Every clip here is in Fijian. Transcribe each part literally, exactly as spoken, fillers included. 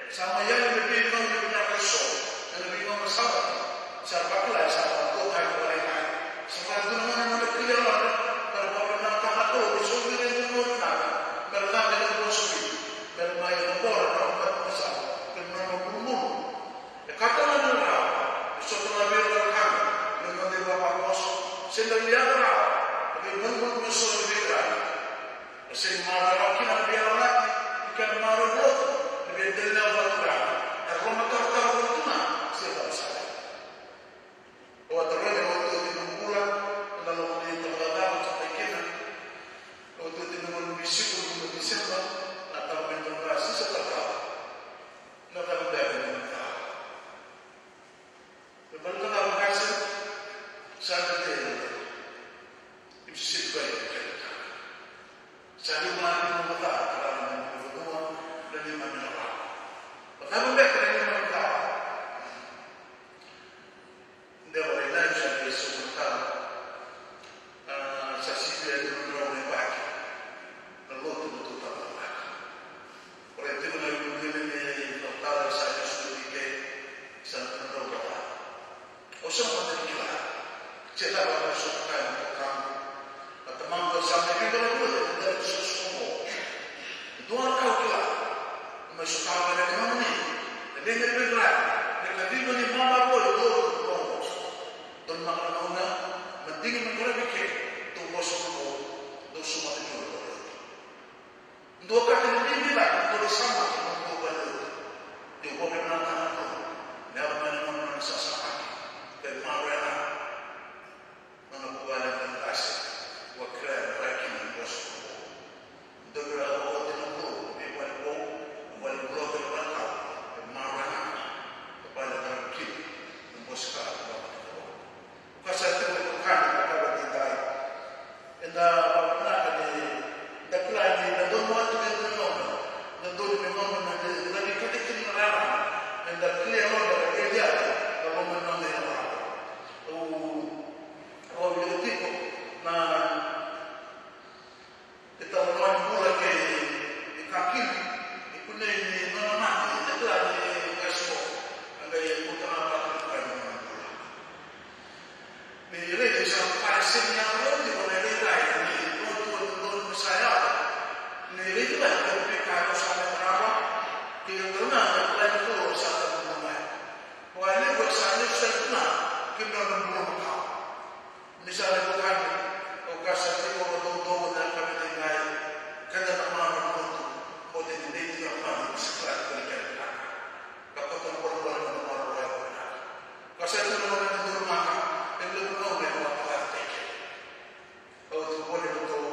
Sa mai yali na veigauna vinaka eso, ena veigauna sa oti, sa vakila, sa vakadua tale vale ga. Sa vakadua na gauna na kili yaloda, mera vakavinavinakataka na Kalou ni so vei ira e dua na gauna vinaka, mera cabe ena vosa vei, mera mai cabora na nona bati ni sala kei na nona bulubulu. E ka tale ga na rawa, e so tale ga vei ira na wekaqu, na noda ivavakoso, se na liaca rawa na veimalumalumu eso ni veiqaravi. E sega ni maroroya kina na veiyalayalati ni kena maroroi lotu, na veidela ni vakaturaga, na loma tarotaro voli tu ga, se cava sara. Au a taroga na iotioti ni noqu bula, ena loma ni tabacakacaka au sa mai kina, iotioti ni noqu veisiko ni Tiseba, na taro me dua na ka sisa taroga. Na cava beka na noqu cala? Me baleta na cava qase? Sa dede na cala. Ipsisip kai na cala. Sa liu ga ni noqu cala, cala na noqu vanua, na neimami lako. Na cava beka na neimami cala? Dua na lailai sa qai sauma na taro. A, sa sivia e dua na drau na yabaki na lotu na tou tabacakacaka. Ora e tiko na iulubale ni italatala sa lesu i ke, sa na drau vata. Au sa mate ni kila se cava na sotakaya na tokaqu. Na tamaqu sa mai veivakalotutaki ena dela ni soqosoqo oqo. Dua na ka au kila, mai sotava na neimami, na neimami veiqaravi, na kaciva ni maroroi lotu oqo. Donu maka na gauna, madigi me qaravi ke, dou vosa vou, dou sauma tiko na lotu. Dua ka tale ni bibi cake, dou na sauma tiko na lotu. Dou vosa vou na ka na lotu. Me yaco mai na gauna na sasamaki, ke maroroya na nona vuvale na qase, ua kerea me rai kina na vosa vou. Dou via oti na Kalou, veivale vou, vale vou, vale vou, e maroroi na, e vale na kina, na vosa ka, na vosa ka. Ka sa tiko e tokani na ka edaidai. Eda vakavinavinaka ni da kila ni da donu atu e dua na gauna, da donu me gauna na da, da vei keda kina na rarama, eda kila e loda ka kei diata na loma ni noda iyaloyalo. Au, au wilika tiko na E tau na bula kei, e kakili, e kunei ni nona mate, e tau ni qase qo, a qai kauta na vatu ni kai na nona bula. Ni raici sa ka sega ni yaco tiko na irairai ni lotu ni lotu sa yaco. Ni raici mai na veika e rau sa mai tarava, kei na tauna na plan ni Kalou sa tabu mai. Vakalevu e sa lesu sara tu na kei na nona bula makawa. Ni sa levu tale, au kaya sa tiko vakadoudou na yakavi edaidai, keda na marama ni lotu, o ni dei tiko na marama ni sikila tiko ni keda vinaka. Ka koto na bolebole na marama ni lotu vinaka. Ka sa tiko na nona ni duru maka, e levu na nona e vakatokataki keda. Au tu voli na tou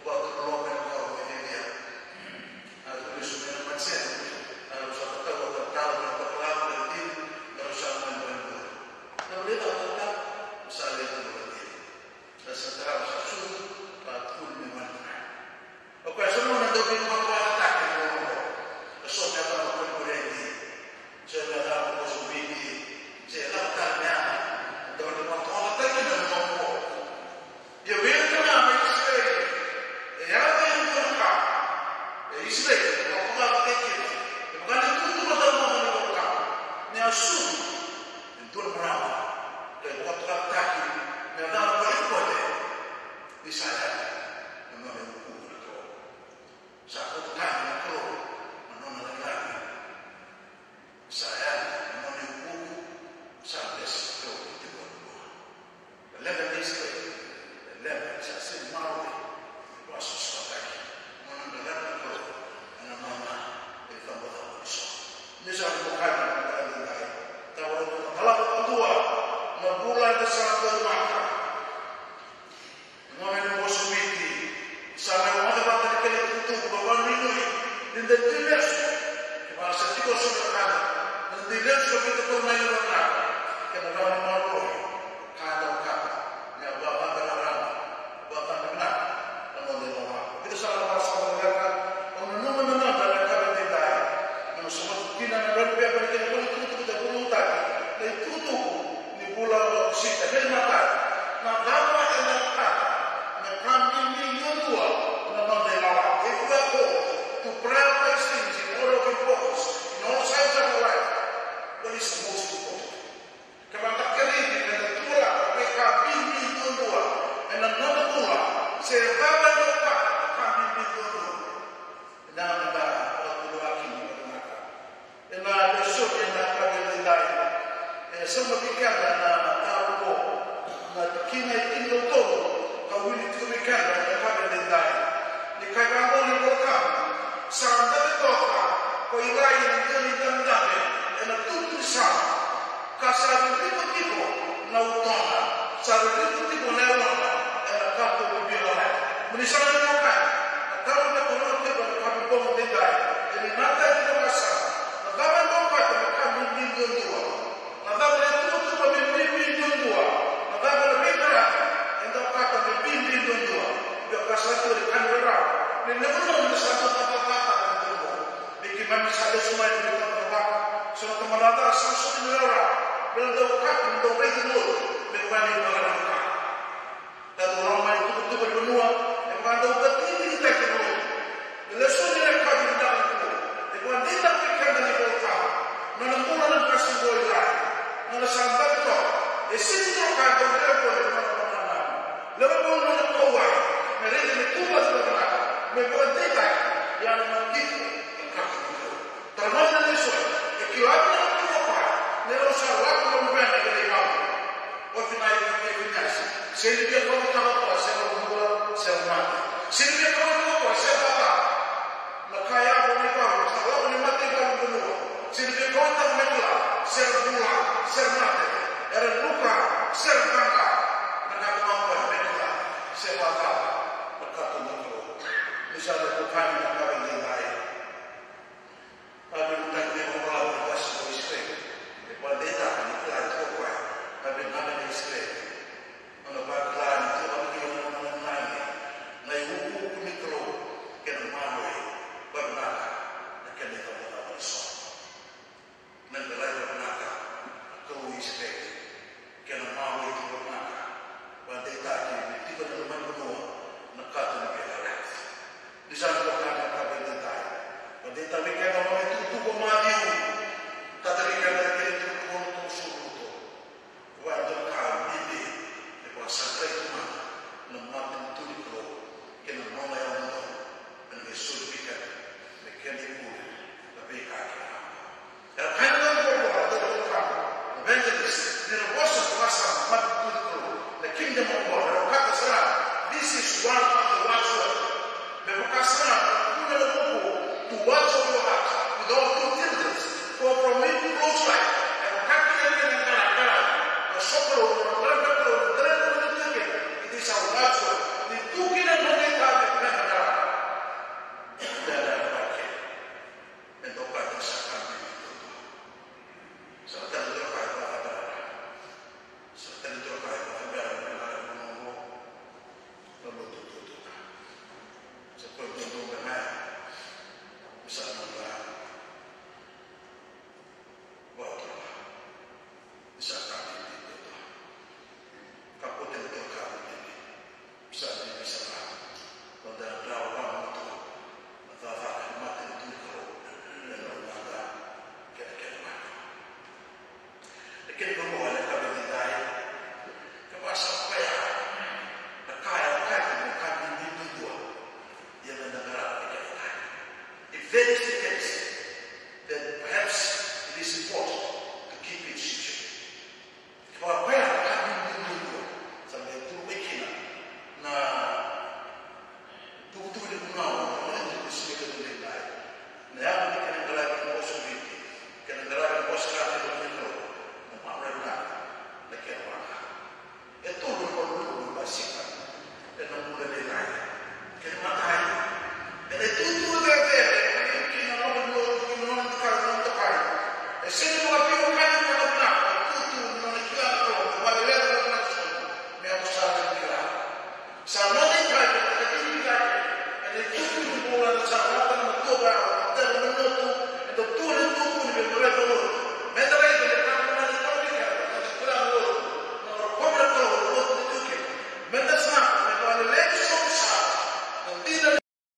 vatu loma e kau me viavia. A rau lesu mai na matasere, a rau sa tatau na talatala, na talatala, na tini, a rau sa mai mai na bula. Na bula e talatala, sa lai tu na tini. Na sa tarava sa sucu, a tukuni mai mai na tini. O koya sa nona dau veivakavakataki na loloma. Na so me yacova na koliburedi, so me yacova na vosa Viti, se yacova tale me yacova. Dau veivakavakataki na loloma. Ia vei ira na Isireli, e yaco e dua na ka, e Isireli, e vakavakataki kina. E vaka na itukutuku e dau vosa na Kalou. Ni a sucu e dua na marama, e vakavakataki, me yacova na vale ni kote, ni sa yaco na nona iukuuku na Kalou. Sa kauta tani na Kalou na nona lagilagi. Sa yaco na nona iukuuku, sa bese na Kalou ki tiko na Kalou. Na leqa ni Isireli, na leqa sa sega ni maroroi, e vakasosotaki. Nona qaravi na Kalou ena nona icabocabo ni so. Ni sa na vukana na ka edaidai. Tau na ka lako kadua na bula eda sa dau maka. Gone ni vosa Viti, sa na rogoca vata na kena itukutuku vakanuinui ni da dui lesu. Kevaka sa tiko eso na ka, da dui lesu ka veitakoni mai na vakavinaka, kena rawa ni maroroi. Ka da okata, ni a vakacabe na rarama, vakacabe vinaka na noda ilawalawa. Vica sara na vakasama lekaleka, au nanuma na noda na ka edaidai. Au na sogota kina na drau ni pepa ni kena ivola ni tukutuku da vakalougatataki, na itukutuku ni vula o Okosita. Veimataka, na cava eda okata me ka bibi duadua na noda ilawalawa? If we are called to prioritize Sa ririko tiko na utona, sa ririko tiko na yalona ena ka ko bibi ga. Mo ni sa na vaka na taro na koro tiko na ka bibi ga daidai. E ni na ka tiko na sa na cava e dau kata na ka bibi duadua. Na cava na tuvatuva bibi duadua. Na cava na veiqaravi e dau kata bibi duadua. Ia ka sa tu e ka ni rarawa ni levu na sa tu na ka ka ka ka. Me keimami sa lesu mai ni veitabana vaka, so na tamana ca sa soti ni rarawa, me dau kati, me dau raici lotu, me vani vaka na ka. Dau rawa mai tukutuku ni vanua, me vaka dau kati ni taki lotu. Me lesu ni reka ni vaka na ku, me vaka ni taki keda ni vaka. Na na mura na kasi go i lai, na na sa daki toka, e sini toka e dau reko e na na na. Lewa mo na na kauwai, me raici me tuba ni vaka na ka, me vaka ni taki, ia na na tiko, e kati ni lotu. Tara mai na lesoni, e kila vei na tiko pa, ni rau sa lako na luvena kei na ivau. Oti mai na kei vinasi, se ni via kau ni tava koa, se rau bula, se rau mate. Se ni via kau ni tava koa, se rau tava. Na ka ya ko na ivau, sa lako ni mate ivau ni vanua. Se ni via kau ni tava me kila, se rau bula, se rau mate. Era luka, se rau tanga. Na ka tama koa me kila, se rau tava. Na ka tama koa. Ni sa rau tukani na ka